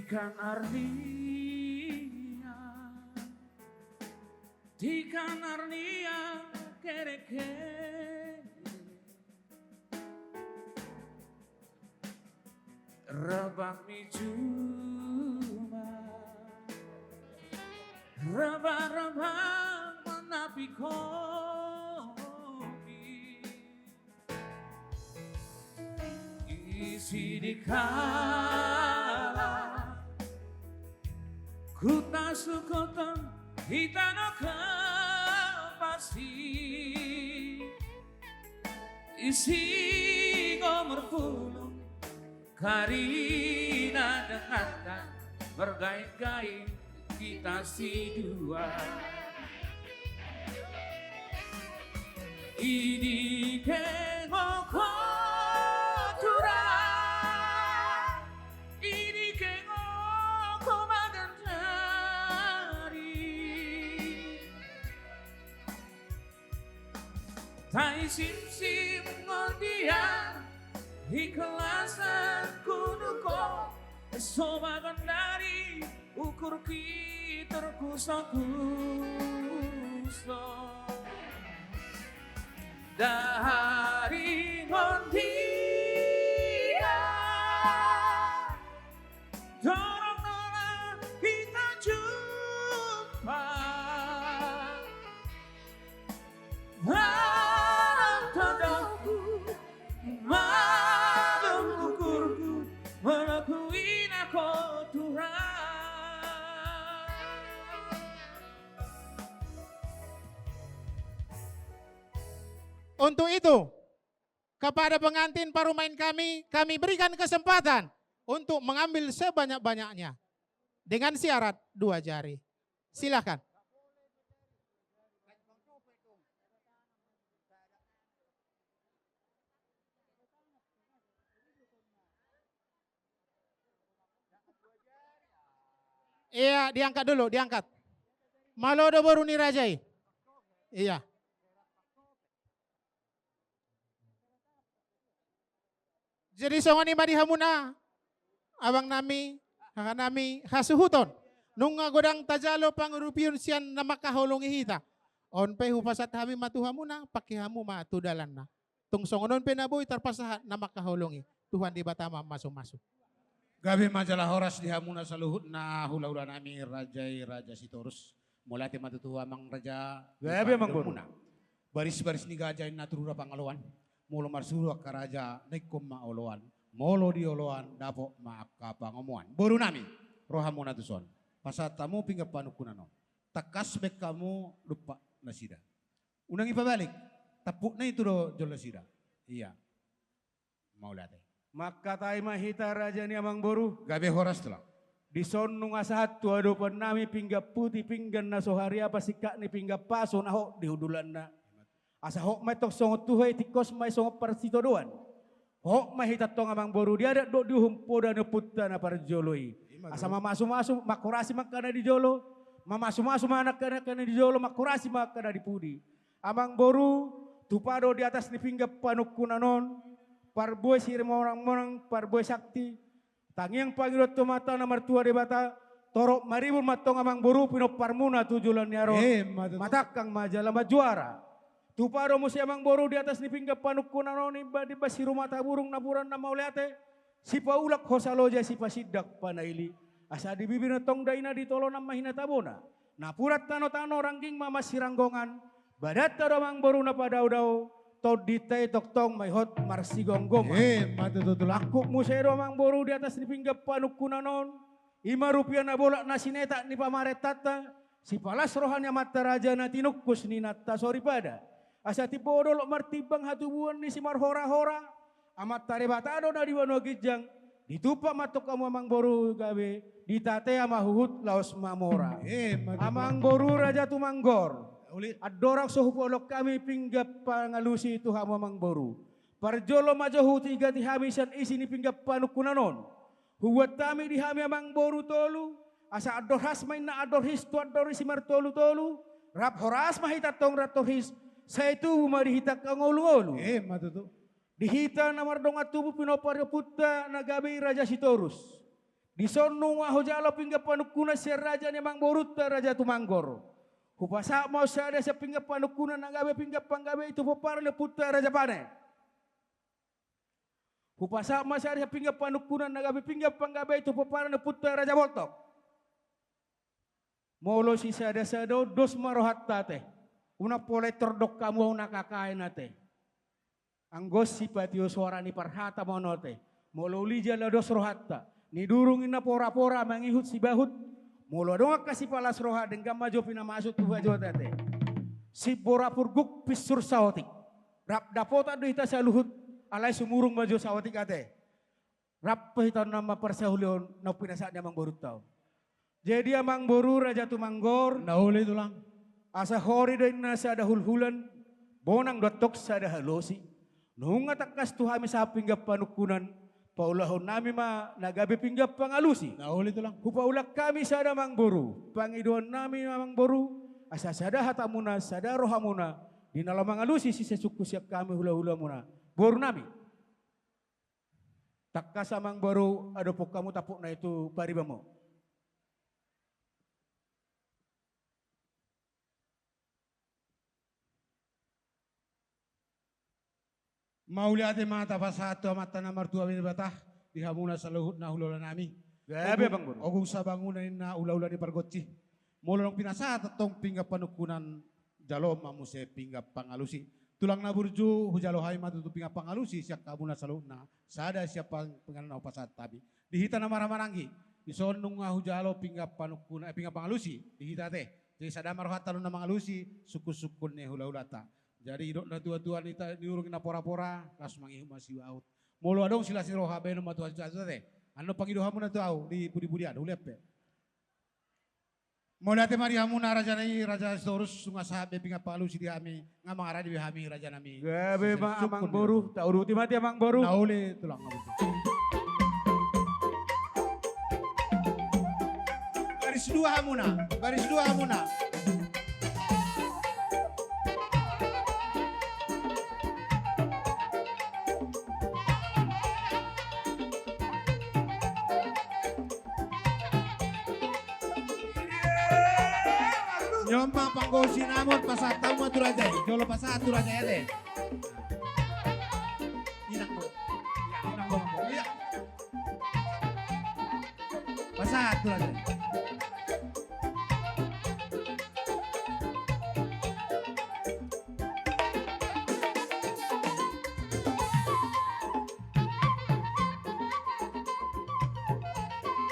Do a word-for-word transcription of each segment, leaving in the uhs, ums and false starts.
Kan arnia, di kan arnia kereke. Rebak ni juma, rebak-rebak manapik kopi. Isi di kala kuta sukoton hita no kepasi. Isi ngomur pulung karina denganta mergain-gain kita sidua. Ini kengoko tura, ini kengoko magandari. Taisimsim ngondia ikhlasan kunuko, so magandari ukur ki terkuso-kuso. Dahari ngondia dorong nola hita jumpa. Malum tandangku, malum ukurku, molo huinako Tuhan. Untuk itu, kepada pengantin parumaen kami, kami berikan kesempatan untuk mengambil sebanyak-banyaknya dengan syarat dua jari. Silakan. Iya, diangkat dulu, diangkat. Malo do boru ni raja i. Iya. Jadi songon i ma di hamuna, abang nami, haha nami, hasuhuton. Nunga godang tajalo pangurupion sian na mangkaholongi hita. On pe hupasahat hami ma tu hamuna, pangke hamu ma tu dalanna. Tung songon on pe na boi tarpasahat na mangkaholongi. Tuhan Debata ma mamasu-masu. Gabe ma jala horas di hamuna saluhutna hulahula nami raja i, Raja Sitorus. Mauliate ma tutu amang raja. Gabe amang boru. Baris-baris ni gaja inna tu rura pangaloan. Molo marsuru angka raja na ingkon ma oloan. Molo di oloan dapot ma angka pangomoan. Boru nami, ro hamuna tuson. Pasahat hamu pinggan panungkunan on. Tangkas baen hamu dompak nasida. Unang ipabalik. Tampukna i tu do jolo nasida. Iya. Mauliate. Mangkatai ma hita raja ni amang boru. Gabe horas tulang. Dison nunga sahat tu adopan nami pinggan puti, pinggan na so hariapan, singkat ni pinggan pasu na hot di hundulanna. Asa hot ma i tong songon tuhe, tingkos ma i songon parsitodoan. Hot ma hita tong amang boru di adat dohot di uhum poda ni ompunta na parjolo i. Ima tutu. Asa mamasu-masu, manghorasi ma angka na di jolo. Mamasu-masu ma angka na di jolo, manghorasi ma angka na di pudi. Amang boru, tupa do di atas ni pinggan panungkunan on, parbue simonang-monang, parbue sakti, tangiang pangidoan tu Amanta na martua Debata, torop maribur ma tong amang boru pinomparmuna tu joloan ni ari on. Ima tutu. Matangkang ma jala manjuara. Tupa do muse amang boru di atas ni pinggan panungkunan on, imba-imba si Rumata Burung napuran na mauliate, sipaulak hosa loja, sipasindak panaili. Asa di bibirna tong daina, di tolonan ma hinatabona. Napuran tano-tano, rangging ma mansiranggongan, badanta do amang boru na padao-dao, tondinta i tongtong ma i hot marsigomgoman. Ima tutu tulang. Angkup muse do amang boru di atas ni pinggan panungkunan on, ima rupia na bolak na sinetak ni pamarentanta, sipalas roha ni amanta raja na tinungkus ni inanta soripada. Asa timbo dolok martimbang hatubuan ni simarhora-hora, Amanta Debata do na di banua ginjang, ditumpak ma tong hamu amang boru gabe, ditatea ma huhut laos mamora. Ima tutu. Amang boru Raja Tumanggor. Uli. Andorang so hupaulak hami pinggan pangalusi tu hamu amang boru. Parjolo ma jo hutigati hami sian isi ni pinggan panungkunan on. Hubuat hami di hami amang boru tolu, asa andor has ma inna andor his tu andor ni simartolu-tolu, rap horas ma hita tong rap torhis, sai tubu ma di hita angka ngolu-ngolu. Ima tutu. Di hita na mardongan tubu pinompar ni ompunta na gabe i Raja Sitorus. Dison nunga hujalo pinggan panungkunan sian raja ni amangborunta Raja Tumanggor. Hupasahat ma on sada sian pinggan panungkunan na gabe pinggan panggabean tu pomparan ni ompunta Raja Pane. Hupasahat ma sada sian pinggan panungkunan na gabe pinggan panggabean tu pomparan ni ompunta Raja Boltok. Molo sisada-sada on dos ma rohanta ate. Unang pola tordok hamu au na kakaen ate. Anggo sipatio soara ni parhata ma on ate. Molo uli jala dos rohanta. Nidurung ninna pora-pora mangihut sibahut. Molo adong angka sipalas roha denggan ma jo pinamasuk tu hajota ate. Simbora purguk pinsur saotik. Rap dapotan do hita saluhut. Alai sumurung ma jo saotik ate. Rap pe hita on na mamparsaulihon na pinasahat ni amangborunta on. Jadi amangboru Raja Tumanggor. Na uli tulang. Asa hori do inna sada hulhulan, bonang do antong sada halosi. Nunga tangkas tu hami sahat pinggan panungkunan, paulahon nami ma na gabe pinggan pangalusi. Na uli tulang. Hupaulak hami sada amangboru, pangidoan nami amangboru, asa sada hatamuna, sada rohamuna, di na laho mangalusi sisesungkun sian hami hula-hulamuna. Boru nami. Tangkas amangboru, adophon hamu tampukna i tu paribanmu. Mauliate ma tapasahat tu Amanta na martua Debata, di hamuna saluhutna hula-hula nami. Gabe, Ogung, Bang Boru. Ogung Sabangunan ninna hula-hula ni pargonsi. Molo adong pinasahat antong pinggan panungkunan, jalo ma muse pinggan pangalusi. Tulang na burju, hujalo hami ma tutu pinggan pangalusi sian hamuna saluhutna, sada sian pang-, pinggan na hupasahat hami. Di hita na marhahamaranggi, dison nunga hujalo pinggan panungkunan, eh, pinggan pangalusi, di hita ate. Jadi sada ma rohanta na mangalusi sungkun-sungkun ni hula-hulanta. Jadi didok na tua-tua ni ta-, nidurung ninna pora-pora, las mangihut ma sibahut. Molo adong silas ni roha bahenon ma tu hajut-hajut ate. Annon pangido hamuna tu ahu di pudi-pudian, hulean pe. Mauliate ma di hamuna raja nami, Raja Sitorus, nunga sahat be pinggan pangalusi di hami, nunga mangarade be hami raja nami. Gabe ma amangboru, tauduti ma ate amangboru. Na uli tulang amangboru. Baris dua hamuna, baris dua hamuna. Nyon ma panggosi namot, pasahat hamu ma tu raja i. Jolo pasahat tu raja i ate. Inang do. Inang do. Iya. Pasahat tu raja i.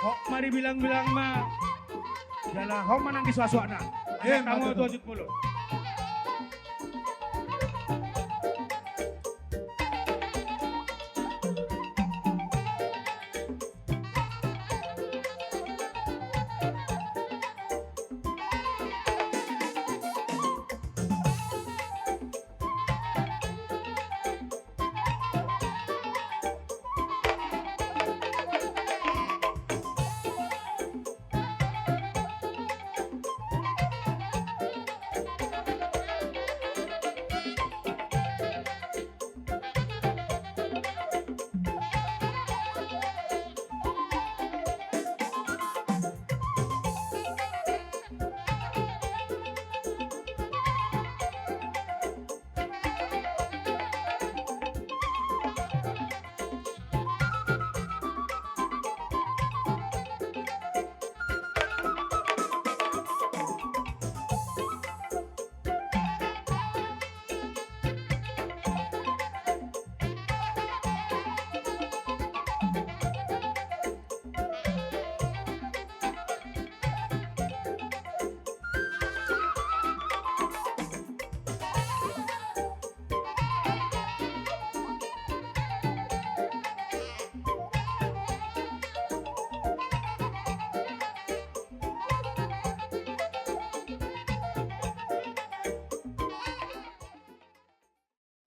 Hok ma dibilang-bilang ma. Jala hok ma nang di suak-suakna. Eh, anak kamu betul. Tujuh puluh.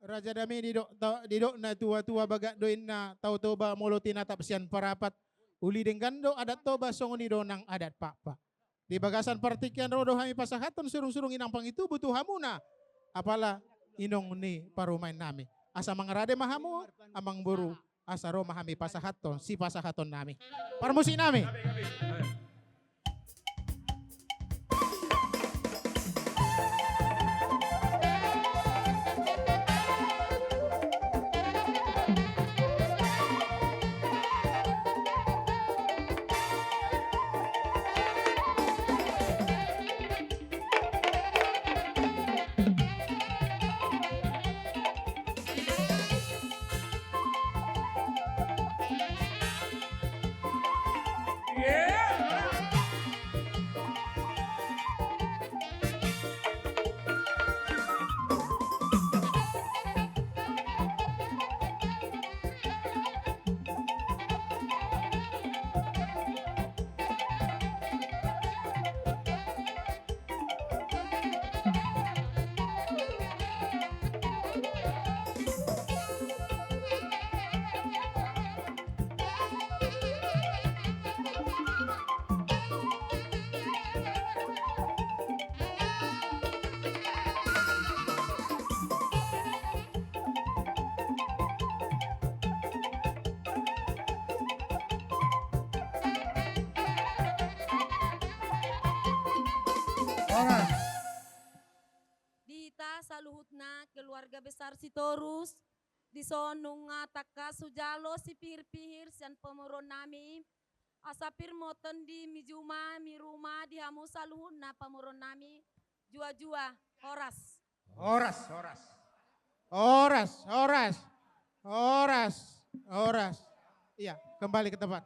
Raja nami, didok ta-, didok na tua-tua, bagak do inna tao Toba molo tinatap sian Parapat. Uli denggan do adat Toba, songon i do nang adat Pakpak. Di bagasan partingkian ro do hami pasahathon surung-surung inang pangintubu tu hamuna. Apala inong ni parumaen nami. Asa mangarade ma hamu, amangboru. asa ro ma hami pasahathon sipasahatonnami. Parmusiknami. Di hita saluhutna keluarga besar Sitorus, dison nunga tangkas hujalo sipihirpihir sian pamoruonnami, asa pir ma tondi mijuma miruma di hamu saluhutna pamoruonnami, juajua, horas. Horas, horas. Horas, horas. Horas, horas. Iya, kembali ke tempat.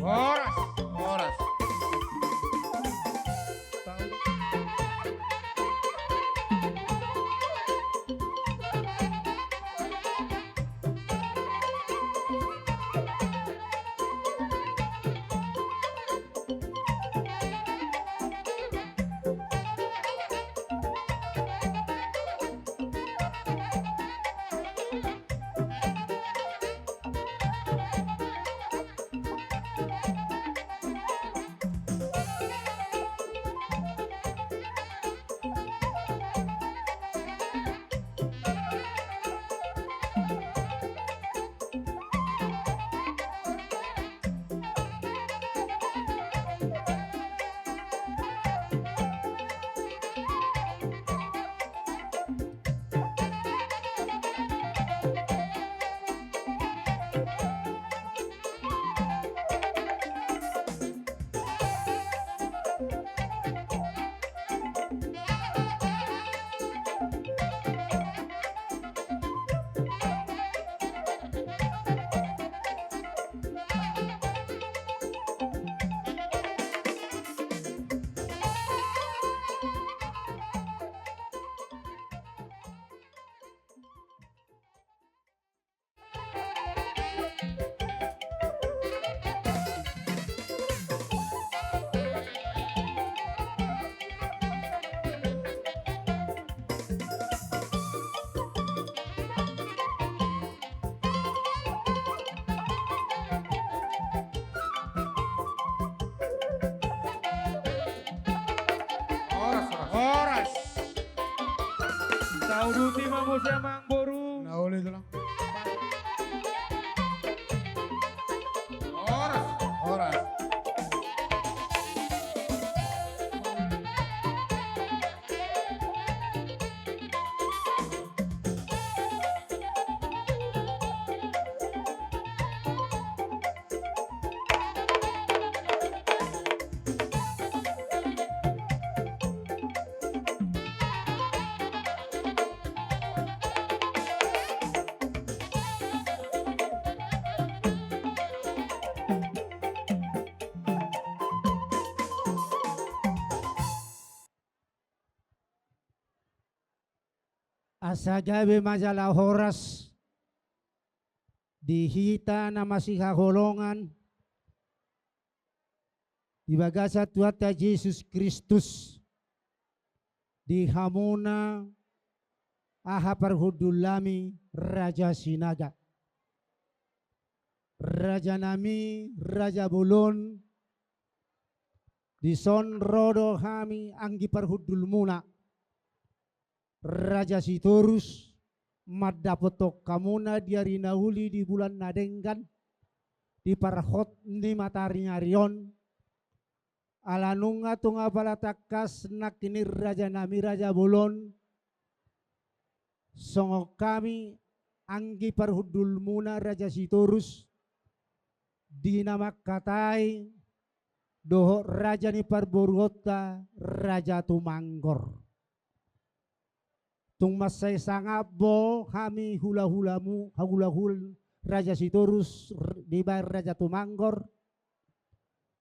Horas. Horas. Horas, horas. Horas. Tauduti ma muse amangboru. Na olo i tulang. Horas. Horas. Asa gabe ma jala horas di hita na masihaholongan di bagasan Tuhanta Jesus Kristus, di hamuna, aha, parhundulnami Raja Sinaga. Rajanami Raja Bolon, dison ro do hami anggi parhundulmuna Raja Sitorus, mandapothon hamuna di ari na uli, di bulan na denggan, di parhot ni mataniari on, ala nunga tung apala tangkas nangkin i rajanami Raja Bolon, songon hami anggi parhundulmuna Raja Sitorus, di na mangkatai dohot raja ni parboruonta Raja Tumanggor. Tung mansai sangap do hami hulahulamu, hulahula Raja Sitorus, r-, dibaen Raja Tumanggor,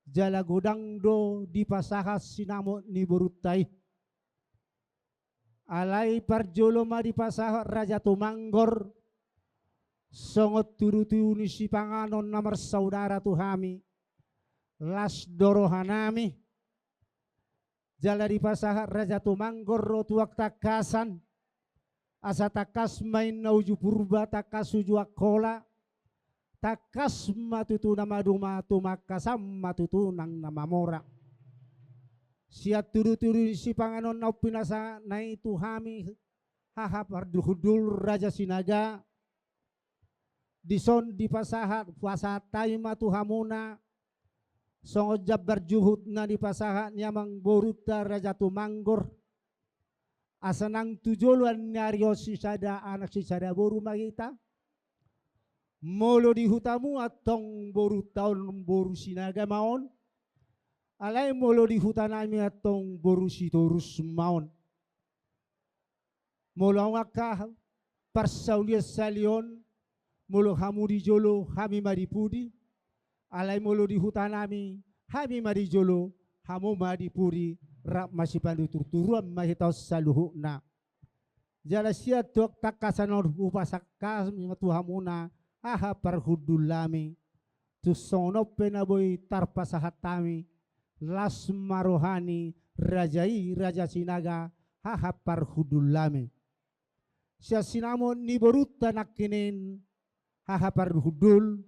jala godang do dipasahat sinamot ni borunta i. Alai parjolo ma dipasahat Raja Tumanggor songon tudutudu ni sipanganon na marsaudara tu hami, las do rohanami. Jala dipasahat Raja Tumanggor do tuak tangkasan, asa tangkas ma inna uju Purba, tangkas uju Angkola, tangkas ma tutu na maduma, tumangkasan ma tutu nang na mamora. Sian tudutudu ni sipanganon na umpinasahana i tu hami, haha parhundul Raja Sinaga, dison dipasahat, pasahat hami ma tu hamuna, songon jambar juhut na dipasahat ni amangborunta Raja Tumanggor, asa nang tu joloan ni ari on sisada anak sisada boru ma hita. Molo di hutamu antong borunta on boru Sinaga ma on, alai molo di hutanami antong boru Sitorus ma on. Molo angka parsaulian sahali on, molo hamu di jolo, hami ma di pudi, Alai molo di huta nami, hami ma di jolo, hamu ma di pudi, rap masipanuturturuan ma hita on saluhutna. Jala sian tu tangkasan on hupasahat hami ma tu hamuna, haha parhundul nami. Tung songon on pe na boi tarpasahat hami, las ma roha ni raja i, Raja Sinaga, haha parhundul nami. Sian sinamot ni borunta nangkining, haha parhundul,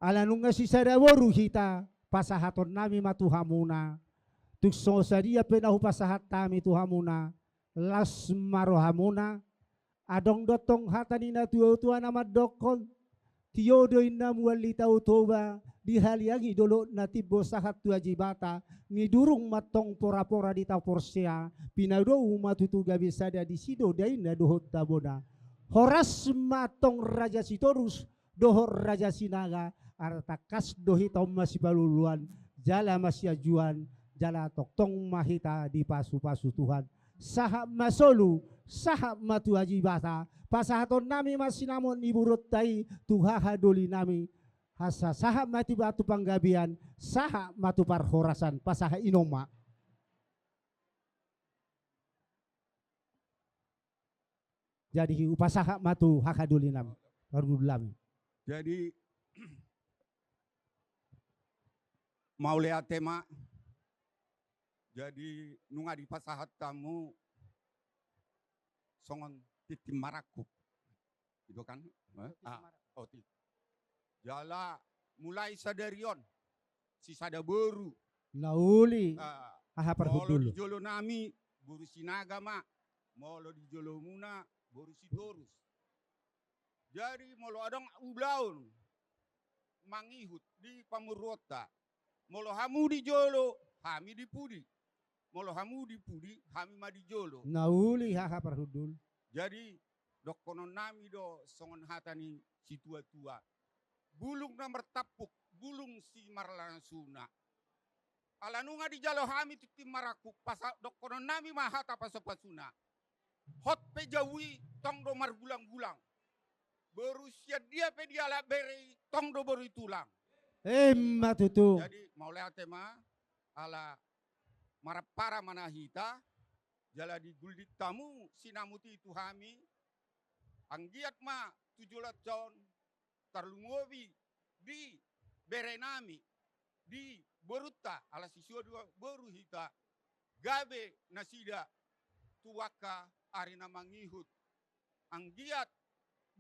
ala nunga sisada boru hita, pasahaton nami ma tu hamuna. Tung songon sadia pe na hupasahat hami tu hamuna, las ma rohamuna. Adong do tong hata ni natuatua na mandokkon: Tio do inna mual ni Tao Toba, dihaliangi dolok na timbo sahat tu Ajibata, nidurung ma tong porapora di Taporsea, pinadou ma tutu gabe sada, disi do dainna dohot tabona. Horas ma tong Raja Sitorus, dohot Raja Sinaga, ala tangkas do hita on masipaluluan, jala masianjuan, jala tongtong ma hita dipasupasu Tuhan. Sahat ma solu, sahat ma tu Ajibata, pasahaton nami ma sinamot ni borunta i tu haha doli nami, asa sahat ma tu batu panggabean, sahat ma tu parhorasan, pasahat i non ma. Jadi hupasahat ma tu haha doli nami, parhundul nami. Jadi mauliate ma. Jadi nunga dipasahat hamu songon tintin marangkup. I do kan? Eh? Ah, oh, ti-, jala mulai sadari on, sisada boru. Na uli. Ah, haha parhundul. Molo di jolo nami, boru Sinaga ma. Molo di jolo muna, boru Sitorus. Jadi molo adong ulaon mangihut di pamoruonta, molo hamu di jolo, hami di pudi. Molo hamu di pudi, hami ma di jolo. Na uli, haha parhundul. Jadi dohonon nami do songon hata ni situatua: Bulung na martampuk, bulung simarlasuna. Ala nunga dijalo hami tintin marangkup, pasa-, dohonon nami ma hata pasupasuna: Hot pe jabu i, tong do margulanggulang. Boru sian dia pe dialap bere i, tong do boru i tulang. Emma tutu. Jadi mauliate ma, ala marampara ma na hita, jala digullit hamu sinamot i tu hami, anggiat ma tu joloan on, tarlumobi di bere nami, di borunta, ala sisada boru hita, gabe nasida tu angka ari na mangihut. Anggiat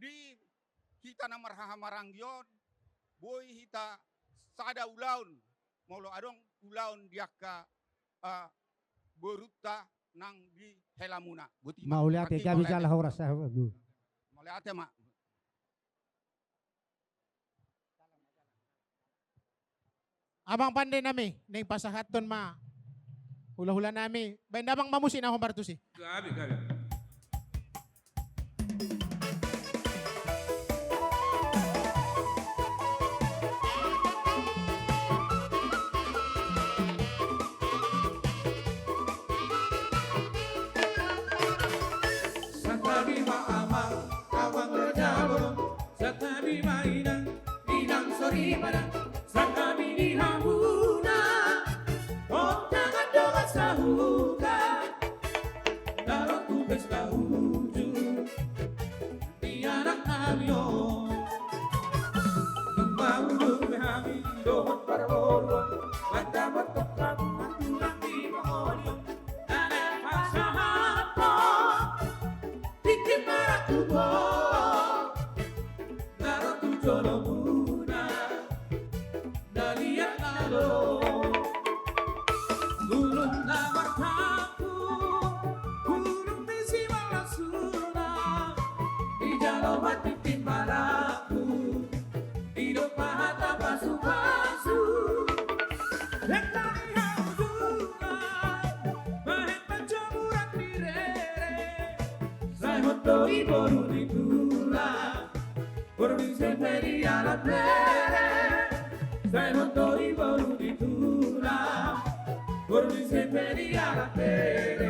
di hita na marhahamaranggi on, boi hita sada ulaon, molo adong ulaon di angka, eh, borunta nang di helamuna. Boti ma. Mauliate, gabe jala horas. Mauliate ma. Amang pande nami, naeng pasahathon ma hulahula nami, baen damang ma musik na hombar tusi. Gabe, gabe. Santabi ma amang, amang raja bolon. Santabi ma inang, inang soripada. Santabi di hamuna, ondangan dongan sahuta, na ro tu pesta ujung ni anak nami on. Nunga ujung hami dohot parboruon, mandapothon hamu tulang di pangoli on. Nunga pasahathon tintin marangkup on, na ro tu jolomuna, na liat na lo. Bulung na martampuk, bulung ni simarlasuna, dijalo ma tintin marangkup. Didok ma hata pasupasu, heta ni haujungan, bahen panjomuran ni rere. Sai hot do i boru ni tulang, boru ni ise pe dialap bere. Sai hot do i boru ni tulang, boru ni ise pe dialap bere.